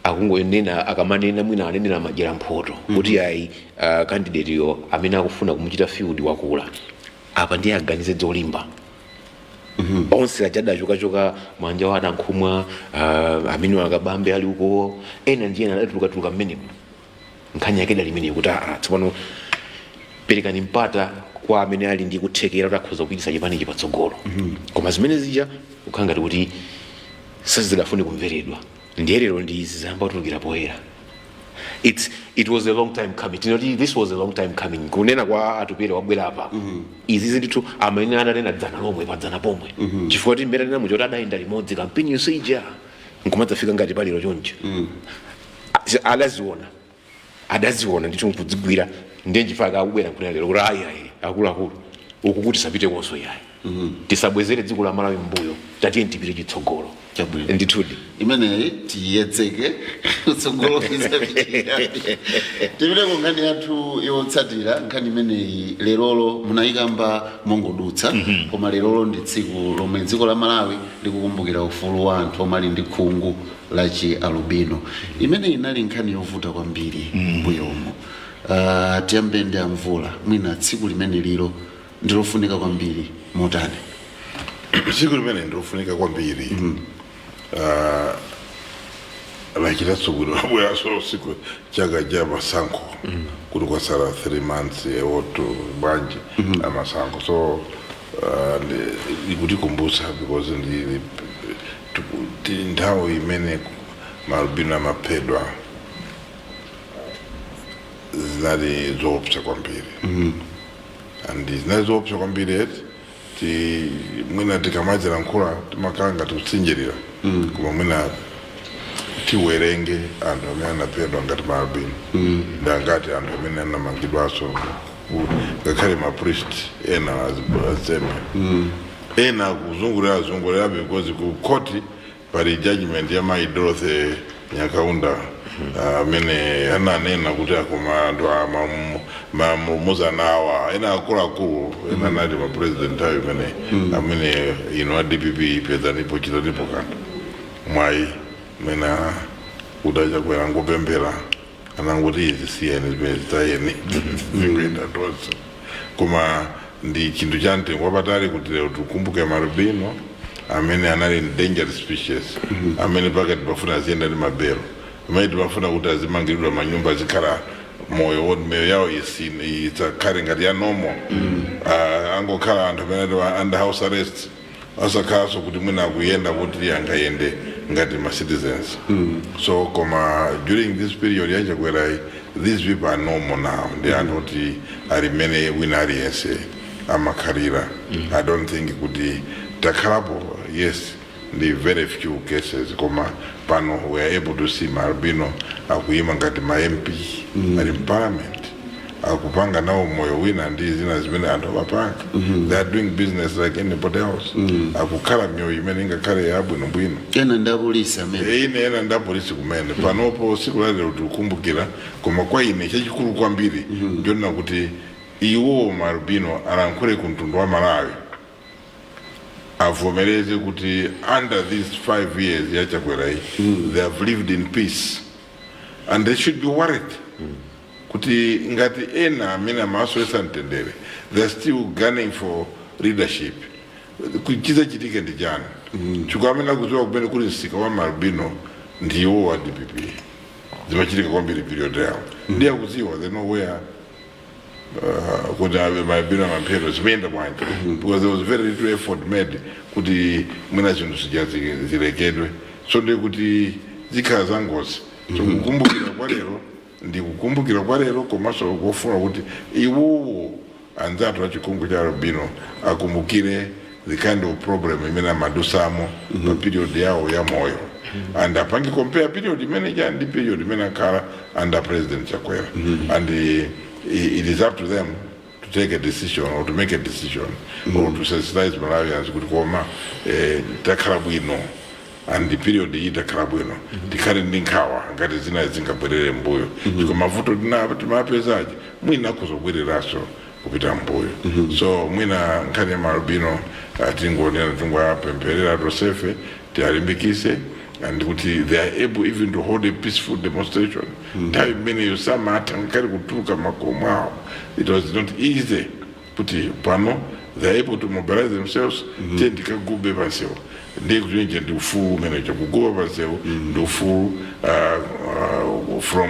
Speaker 5: akungonena, akamanena mwina anenera madyera mphoto kuti ayi, candidate yo amene akufuna kumuchita field wakula apa, ndiye aganize zolimba. Onse achadachokachoka mwanja wa anankhumwa, amene akabambe ali uko, ena ndiye adatulukatuluka mmenemo. Nkhani yake dali imeneyo kuti tsopano perekani mpata kwa amene ali ndi kuthekera kuti akhoza kupitisa chipanichi patsogolo. Koma zimene zija kukhala ngati kuti sizidafune kumveredwa, ndiye lero ndi izi zayamba kutulukira poyera. It was a long time coming. Tinoti this was a long time coming. Kunena kwa Atupere wabwera apa, izi zindithu amene ananena dzana lomwe padzana pomwe, chifukwa kuti mmene anena muja kuti adayenda limodzi kampeni yonse ija nkumadzafika ngati paliro choncho. Adaziona, adaziona ndithu nkudzigwira. Ndiye nchifukwa akubwera nkunena lero kuti ayi, ayi, akuluakulu, uku kuti tisapite konso yayi, tisabwezere dziko la Malawi mbuyo, tatiye tipite chitsogolo.
Speaker 4: Chabwino.
Speaker 5: Ndithudi.
Speaker 4: Imeneyi tiyetseke, kutsogolo tipite ku nkhani yathu yotsatira. Nkhani imeneyi lerolo munayikamba mongodutsa, koma lerolo ndi tsiku lomwe dziko la Malawi likukumbukira ufulu wa anthu omwe ali ndi khungu la chi alubino. Imeneyi inali nkhani yovuta kwambiri mbuyomo. Tiyambe ndi amvula. Mwina tsiku limene lilo ndilofunika kwambiri motani?
Speaker 1: Tsiku limene ndilofunika kwambiri. Lachitanso bwino labweranso siku chaka cha masankho, kuti kwasala 3 months oto bwanji amasankho. So ikutikumbutsa because ndi nthawi imene malubino amaphedwa, zinali zoopsa kwambiri. And zinali zoopsa kwambiri eti ti mwina tikamazilankhula timakhala ngati kutsinjirira, koma mwina tiwerenge anthu amene anaphedwa ngati maalubino ndi angati, anthu amene anamangidwanso, ngakhale mapriest ena, azembe ena kuzungulira azungulira, because ku court pali judgment ya mayi Dorothy Nyakaunda amene ananena kuti akoma anthu mamuzanawa ena akuluakulu ena anali ma president nthawi imene amene ino a DPP pezanipo, chitanipo kanthu. Mwayi mwina kuti achakwera ngopemphera, anangoti izi siyeni, zimene zitayeni, zikuenda tonse. Koma Ndi chinthu cha mtengo wapatali kuti lero tikumbuke maalubino amene anali endangered species, amene pakati pafuna aziyenda ndi mabelo, amene timafuna kuti azimangiridwa manyumba, azikhala moyo woti miyoyo yawo isakhale ngati ya normal. Angokhala anthu amene ali under house arrest, asakhalanso kuti mwina akuyenda kuti angayende ngati ma citizens. So koma during this period ya Chakwerayi, these people are normal now. Ndi anthu kuti ali mmene wina aliyense amakhalira. I don't think kuti takhalapo, yes, ndi very few cases, koma pano we are able to see maalubino akuyima ngati ma MP, ali mparliament, akupanga nawo moyo wina ndi zina zimene anthu amapanga. They are doing business like anybody else. Akukhala miyoyo imene ingakhale yabwinobwino.
Speaker 4: Ena ndi apolisi amene
Speaker 1: Ine ena ndi apolisi kumene. Panopo siku lalero tikukumbukira, koma kwa ine chachikulu kwambiri ndionena kuti iwo maalubino alankhule ku mtundu wa Malawi, avomereze kuti under these 5 years ya Chakwerayi they have lived in peace, and they should be worried kuti ngati ena amene amasowesa mtendere, they are still gunning for leadership, chidzachitike ndi chani? Chifukwa amene akudziwa kumene kuli msika wa maalubino ndiwo wa DPP. Zimachitika kwambiri period yawo, ndiye akudziwa, they know where kuti ave maalubino amaphero zimeyenda bwanji, because there was very little effort made kuti mwina zinthu zija zilekedwe. So ndiye kuti zikhala za ngozi. So kukumbukira kwa lero ndi kukumbukira kwa lero, komanso kufuna kuti iwowo anzathu achikhungu cha albino akumbukire the kind of problem imene amadusamo pa period yawo ya moyo, and apange compare period imene ija ndi period imene akhala under President Chakwera. And it is up to them to take a decision or to make a decision or to sensitize Malawians kuti koma takhala bwino, and the period iyi takhala bwino, tikhale ndi nkhawa ngati zina zingabwerere mbuyo, chifukwa mavuto timapezaji mwina akuzobwereranso kupita mbuyo. So mwina nkhani ya maalubino, tingonena, tingoapempherera tonsefe, tialimbikise, and kuti they are able even to hold a peaceful demonstration. Nthawi imeneyo samatha ngakhale kutuluka makomo awo. It was not easy. Kuti pano they are able to mobilize themselves, tiye ndikagube pansewu, ndiye kuti nje ndi ufulu umenecho. Kuguba pansewu ndi ufulu. From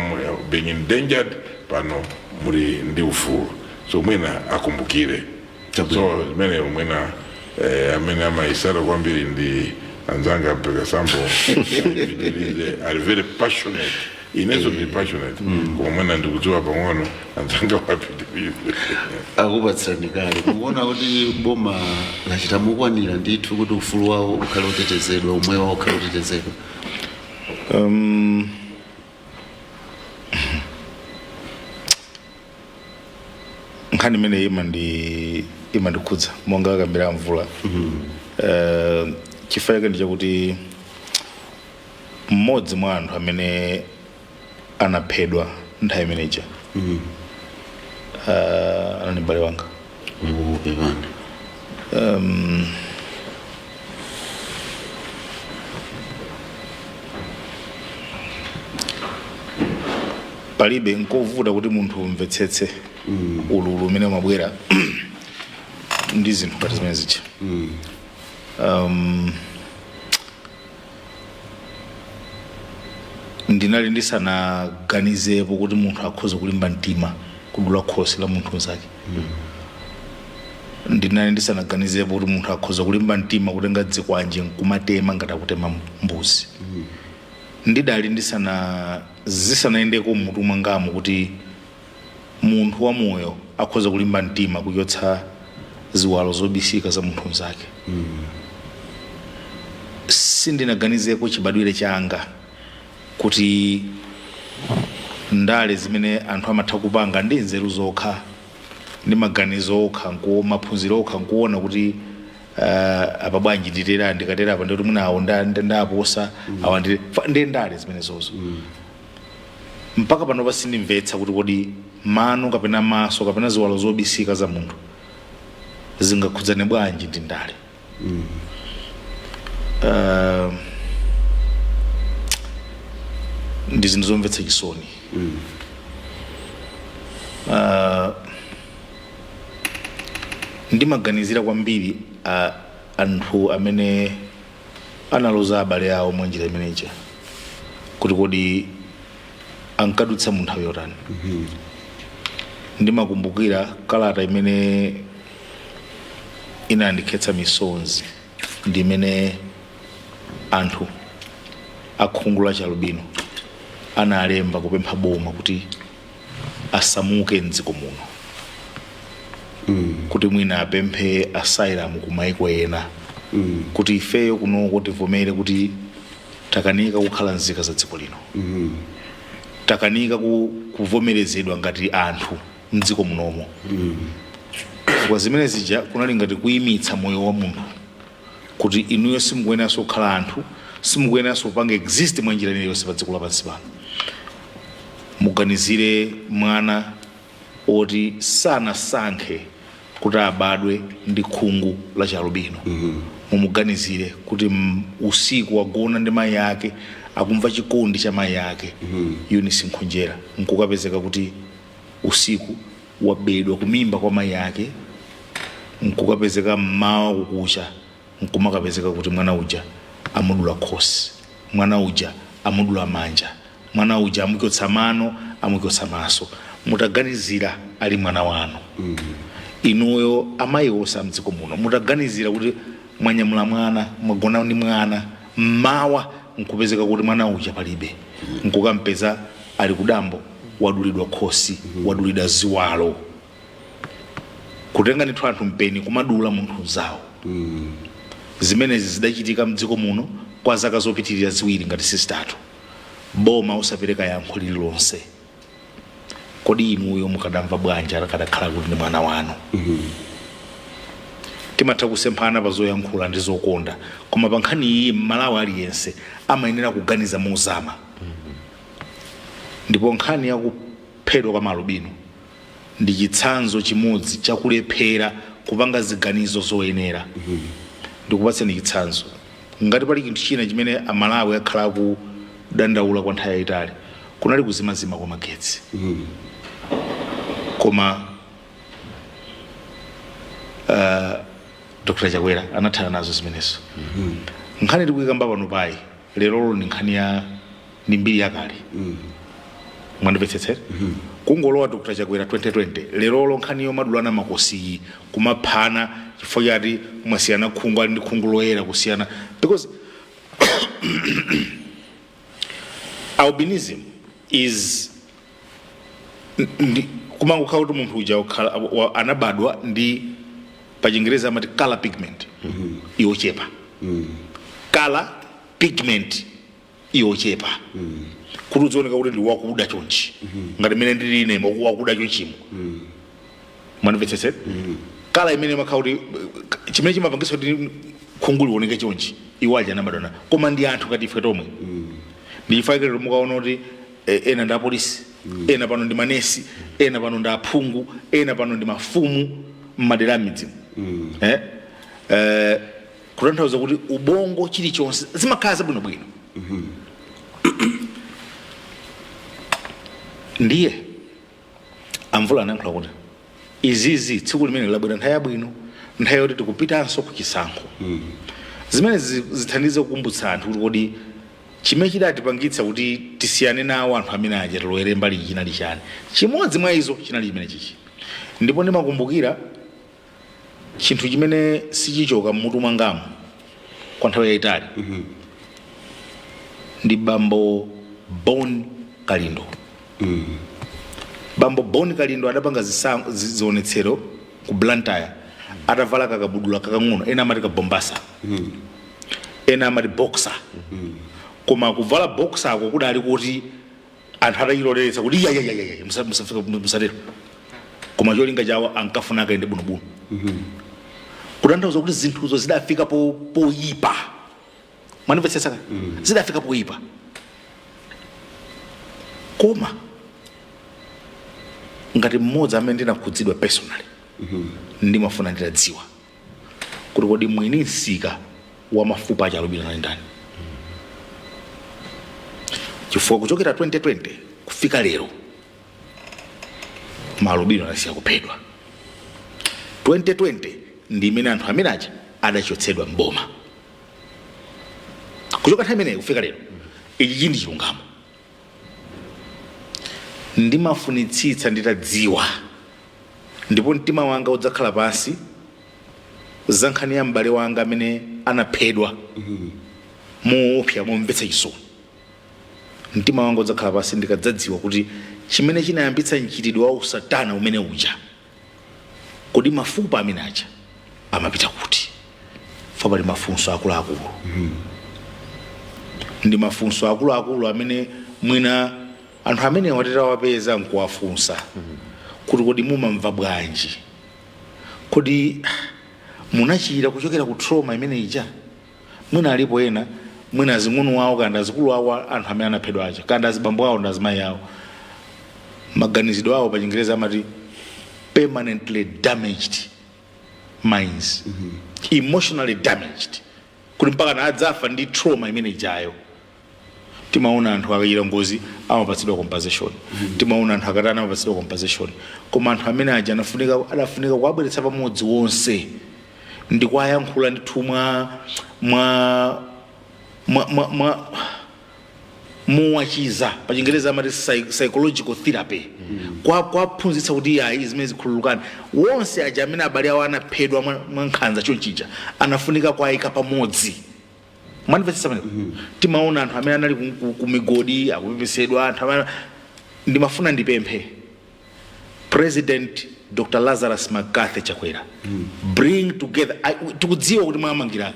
Speaker 1: being endangered, pano muli ndi ufulu. So mwina akumbukire. So zimene mwina amene amayisala kwambiri ndi anzanga mpeka sambo ipitirize, ali very passionate. Inenso ndi passionate, koma mwina ndikudziwa pang'ono, anzanga wapitirize.
Speaker 4: Akupatsirani kale. Mukuona kuti boma lachita mokwanira ndithu kuti ufulu wawo ukhale utetezedwa, umwe wawo ukhale utetezedwa?
Speaker 3: Nkhani imene imandikhudza monga akambira mvula, chifukwa chake ndi chakuti mmodzi mwa anthu amene anaphedwa nthawi imeneja anali m'bale wanga.
Speaker 4: Pepani.
Speaker 3: Palibe nkovuta kuti munthu umvetsetse ululu umene umabwera ndi zinthu ngati zimene zija. Ndinali ndisanaganizepo kuti munthu akhoza kulimba mtima kudula khosi la munthu mnzake. Ndinali ndisanaganizepo kuti munthu akhoza kulimba mtima kutenga dzikwanje nkumatema ngati akutema mbuzi. Ndidali ndisana zisanayendeko mmutu mwangamo kuti munthu wamoyo akhoza kulimba mtima kuchotsa ziwalo zobisika za munthu mnzake. Sindinaganizeko chibadwire changa kuti ndale zimene anthu amatha kupanga ndi nzeru zokha ndi maganizo okha, maphunziro okha, nkuona kuti apa bwanji nditera, ndikatera apa ndikuti mwina awo ndaposa awa ndi ndale zimenezozo. Mpaka panopa sindimvetsa kuti kodi mano kapena maso kapena ziwalo zobisika za munthu zingakhudzane bwanji ndi ndale. Ndi zinthu zomvetsa chisoni. Ndimaganizira kwambiri anthu amene analuza abale awo mwa njira imeneja, kuti kodi ankadutsa mu nthawi yotani. Ndimakumbukira kalata imene inandikhetsa misonzi, ndi imene anthu akhungu la chialubino analemba kupempha boma kuti asamuke mdziko muno, kuti mwina apemphe asylum ku maiko ena, kuti ifeyo kunoko tivomere kuti takanika kukhala nzika za dziko lino, takanika kuvomerezedwa ngati anthu mdziko munomo. Kwa zimene zija kunali ngati kuyimitsa moyo wa munthu, kuti inuyo simukuyeneranso kukhala anthu, simukuyeneranso kupanga exist mwa njira iliyonse pa dziko lapansi pano. Muganizire mwana oti sanasankhe kuti abadwe ndi khungu la chialubino. Mumuganizire kuti usiku wagona ndi mayi ake, akumva chikondi cha mayi ake, Eunice Nkhonjera, nkukapezeka kuti usiku wabedwa kumimba kwa mayi ake, nkukapezeka mmawa kukucha nkumakapezeka kuti mwana uja amudula khosi, mwana uja amudula manja, mwana uja amuchotsa mano, amuchotsa maso. Mutaganizira ali mwana wanu, inuyo amayi onse amdziko muno, mutaganizira kuti mwanyamula mwana, mwagona ndi mwana, mmawa nkupezeka kuti mwana uja palibe, nkukampeza ali kudambo, wadulidwa khosi, wadulidwa ziwalo, kutenga ndithu anthu mpeni kumadula munthu mzawo. Zimenezi zidachitika mdziko muno kwa zaka zopitirira 2 ngati sizitatu, boma usapereka yankho lililonse. Kodi inuyo mukadamva bwanji akadakhala kuti ndi mwana wanu? Timatha kusemphana pa zoyankhula ndi zokonda, koma pa nkhani iyi Mmalawi aliyense amayenera kuganiza mozama. Ndipo nkhani yakuphedwa kwa maalubino ndi chitsanzo chimodzi chakulephera kupanga ziganizo zoyenera. Ndikupatseni chitsanzo. Ngati pali chinthu china chimene Amalawi akhala akudandaula kwa nthawi yayitali, kunali kuzimazima kwa magetsi. Koma Dr Chakwera anathana nazo zimenezo. Nkhani tikuyikamba pano payi lerolo ndi nkhani ya ndi mbiri yakale. Mwandimvetsetsera? Kungolowa Dr Chakwera 2020, lerolo nkhani yomadulana makosi, kumaphana chifukwa chati mwasiyana khungu, ali ndi khungu loyera kusiyana, because albinism is ndi kumangokhala kuti munthu uja anabadwa ndi, pa Chingerezi amati color pigment yochepa, color pigment yochepa, kuti uzioneka kuti ndi wakuda chonchi, ngati mmene ndili ine wakuda chonchimo. Mwandimvetsetsera? Color imene imakhala kuti chimene chimapangitsa kuti khungu lioneke chonchi, iwo aja anabadwa nayo, koma ndi anthu ngati ife tomwe. Ndi chifukwa chake lero mukaona kuti ena ndi apolisi, ena pano ndi manesi, ena pano ndi aphungu, ena pano ndi mafumu m'madera a midzimu. Kutanthauza kuti ubongo, chilichonse zimakhala zabwinobwino. Ndiye Amvula anayankhula kuti izizi tsiku limene labwera nthawi yabwino, nthawi yoti tikupitanso ku chisankho, zimene zithandize kukumbutsa anthu kuti kodi chimene chidatipangitsa kuti tisiyane nawo anthu amene aja, tilowere mbali chinali chani. Chimodzi mwa izo chinali chimene chichi. Ndipo ndimakumbukira chinthu chimene sichichoka mmutu mwangamu kwa nthawi yayitali, ndi Bambo Bon Kalindo. Bambo Bon Kalindo adapanga zionetsero ku Blantyre atavala kakabudula kakang'ono, ena amati kabombasa, ena amati boxer, koma kuvala boxer ako kudali kuti anthu atachiloleretsa kuti iyayayaya, musatero, koma cholinga chawo ankafuna akayende bwinobwino. Kutanthauza kuti zinthuzo zidafika poyipa. Mwandimvetsetsa? Zidafika poyipa, koma ngati mmodzi amene ndinakhudzidwa personally, ndimafuna nditadziwa kuti kodi mwini msika wa mafupa achialubino anali ndani, chifukwa kuchokera 2020 kufika lero maalubino anasiya kuphedwa. 2020 Ndi imene anthu amene aja adachotsedwa mboma. Kuchoka nthawi imeneyo kufika lero, ichi ndi chilungamo. Ndimafunitsitsa nditadziwa, ndipo mtima wanga udzakhala pansi za nkhani ya m'bale wanga amene anaphedwa moopsa, momvetsa chisoni. Mtima wanga udzakhala pansi ndikadzadziwa kuti chimene chinayambitsa mchitidwe wa usatana umene uja, kodi mafupa amene aja amapita kuti? Fa pali mafunso akuluakulu, ndi mafunso akuluakulu amene mwina anthu amene watitawapeza nkuwafunsa kuti, kodi mumamva bwanji? Kodi munachira kuchokera ku trauma imene ija? Mwina alipo ena, mwina azing'ono awo kandi azikulu awo, anthu amene anaphedwa aja, kandi azibambo awo ndi azimayi awo, maganizidwe awo, pa Chingereza amati permanently damaged minds, emotionally damaged, kuti mpaka na adzafa ndi trauma imene ijayo. Timaona anthu akachita ngozi amapatsidwa compensation, timaona anthu akatana amapatsidwa compensation, koma anthu amene aja adafunika kuwabweretsa pamodzi wonse ndi kuwayankhula ndithu mwa muwachiza. Pa Chingereza amati psychological therapy, kwaphunzitsa kuti ayi, zimene zikhululukani. Wonse aja amene abale awo anaphedwa mwa nkhanza chonchija anafunika kuwayika pamodzi. Mwandimvetsetsa pamenepo? Timaona anthu amene anali ku migodi akupepesedwa, anthu amene. Ndimafuna ndipemphe President Dr Lazarus McCarthy Chakwera, bring together. Tikudziwa kuti mwamangira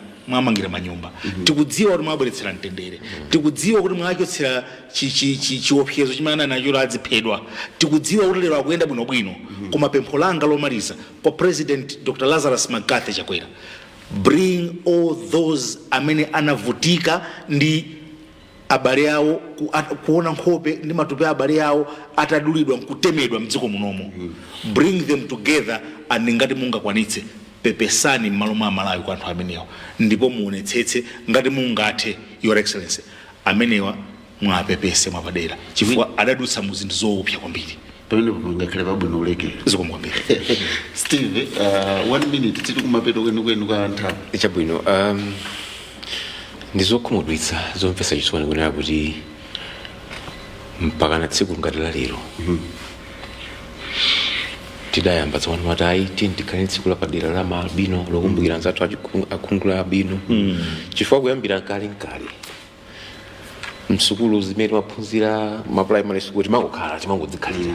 Speaker 3: manyumba, tikudziwa kuti mwabweretsera mtendere, tikudziwa kuti mwachotsera chiopsezo chimene anali nacho adziphedwa, tikudziwa kuti lero akuyenda bwinobwino. Koma pempho langa lomaliza kwa President Dr Lazarus McCarthy Chakwera, bring all those amene anavutika ndi abale awo, kuona nkhope ndi matupi a abale awo atadulidwa nkutemedwa mdziko munomo, bring them together, and ngati mungakwanitse, pepesani m'malo mwa Amalawi kwa anthu amenewa, ndipo muonetsetse ngati mungathe, Your Excellency, amenewa mwapepese mwapadera, chifukwa adadutsa mu zinthu zoopsa kwambiri.
Speaker 4: Pamene pangakhale pabwino ulekera.
Speaker 3: Zikomo kwambiri.
Speaker 4: Steve, one minute, tili kumapeto kwenikweni kwa nthawi.
Speaker 5: Chabwino. Ndizokhumudwitsa, zomvetsa chisoni kunena kuti mpaka na tsiku ngati la lero, tidayamba tsopano mati ayi, tiyeni tikhale tsiku lapadera la maalbino lokumbukira anzathu akhungu la albino, chifukwa kuyambira kale nkale msukulu zimene timaphunzira ma primary school, timangokhala, timangodzikhalira.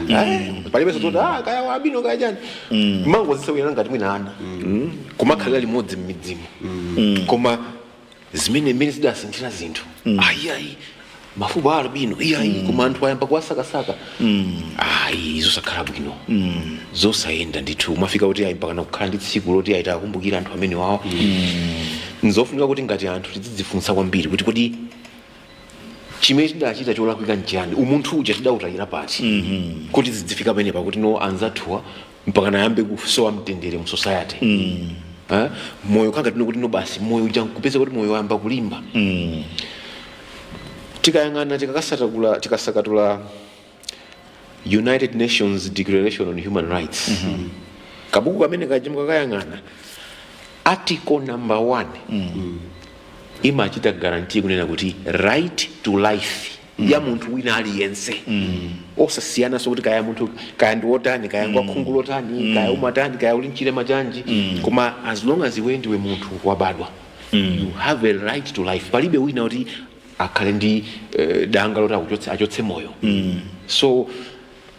Speaker 5: Palibenso zoti kaya wa albino, kaya chani, timangodzisewera ngati mwina ana. Kumakhalira limodzi m'midzimo. Koma zimene mmene zidasinthira zinthu, ayi ayi, mafupa a albino iyayi, koma anthu ayamba kuwasakasaka, ayi, zosakhala bwino, zosayenda ndithu. Umafika kuti ayi, mpakana kukhala ndi tsiku loti ayi, takumbukira anthu amene wawa. Nzofunika kuti ngati anthu tizidzifunsa kwambiri kuti kodi chimene tidachita cholakwika nchiyani? Umunthu uja tidawutayira pati kuti zidzifika pamenepa, kuti no, anzathuwa mpaka nayambe kusowa mtendere mu society? Ah, moyo kanga tino kuti no, basi, moyo uja nkupeza kuti moyo wayamba kulimba. Tikayang'ana, tikakasakatula, tikasakatula United Nations Declaration on Human Rights, kabuku kamene kaja, mukakayang'ana article number 1, imachita guarantee kunena kuti right to life ya munthu wina aliyense, osasiyanaso kuti kaya munthu kaya ndi wotani, kaya ngwakhungu lotani, kaya umatani, kaya uli mchilema chanji, koma as long as iwe ndiwe munthu wabadwa, you have a right to life. Palibe wina kuti akhale ndi danga loti achotse moyo. So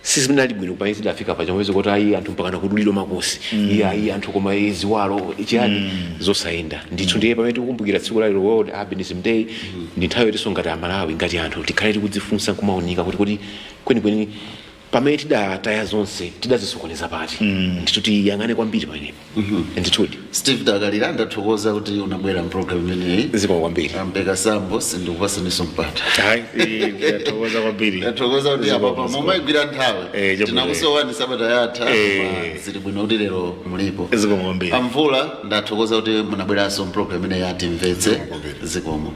Speaker 5: sizinali bwino pamene zidafika pa chomwezo kuti ayi, anthu mpakana kudulidwa makosi, iye ayi, anthu koma ziwalo chiyani, zosayenda ndithu. Ndiye pamene tikukumbukira tsiku la lero, World Albinism Day, ndi nthawi yotinso ngati Amalawi, ngati anthu, tikhale tikudzifunsa nkumaunika kuti kuti kwenikweni pamene tidataya zonse, tidazisokoneza pati? Ndithu tiyang'ane kwambiri pamenepo ndithudi.
Speaker 4: Steve Dakalira, ndathokoza kuti unabwera mpulogalamu imeneyi.
Speaker 5: Zikomo kwambiri.
Speaker 4: Ampeka Sambo, sindikupasaninso mpata.
Speaker 3: Hayi, ndathokoza kwambiri.
Speaker 4: Ndathokoza kuti apapa mumayigwira nthawi.
Speaker 3: Chabwino.
Speaker 4: Tinakusowani sabata yatha, koma zili bwino kuti lero mulipo.
Speaker 3: Zikomo kwambiri.
Speaker 4: Amvula, ndathokoza kuti munabweranso mpulogalamu imeneyi yatimvetse.
Speaker 1: Zikomo kwambiri.
Speaker 4: Zikomo.